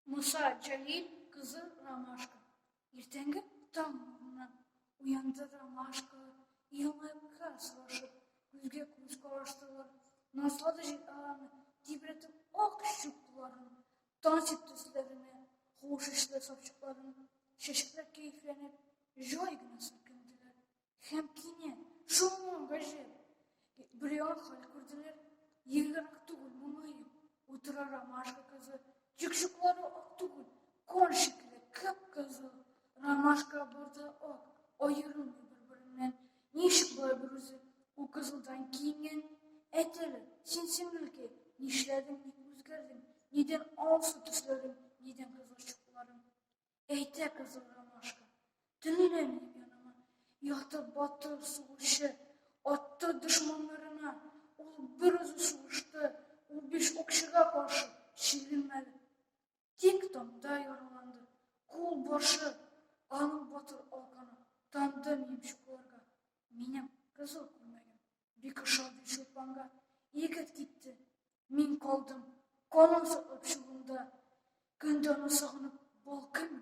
Муса Җәлил кызы Ромашка. Иртәнге таң нурыннан уянды Ромашка, елмаеп хәл сорашып, күзгә күз караштылар. Назлады җил аларны, тибрәтеп ак чукларын, таң сипте өсләренә хуш исле сапчыкларын. Чәчәкләр кәефләнеп, җай гына селкенделәр. Һәм кинәт, шуңа гаҗәп, бер яңа хәл күрделәр. Ерак түгел, моңаеп, утыра Ромашка кызы. Чүкчүклары ак түгел, кан шикелле кып-кызыл. Ромашка бар да ак, аерылмый бер-береннән. Ничек болай берүзе ул кызылдан киенгән? Әйт әле, син, сеңелкәй, нишләдең, ник үзгәрдең? Нидән алсу төсләрең, нидән кызыл чукларың? Әйтә кызыл ромашка, төнлә минем яныма ятып батыр сугышчы, атты дошманнарына, ул бер үзе сугышты, ул биш укчыга каршы чигенмәде. Тик таңда яраланды, кул башы, аның батыр алканы тамды минем чукларга. Минем кызыл күлмәгем бик ошады Чулпанга. Егет китте, мин калдым, каным саклап чугымда. Көндә аны сагынып балкыйм.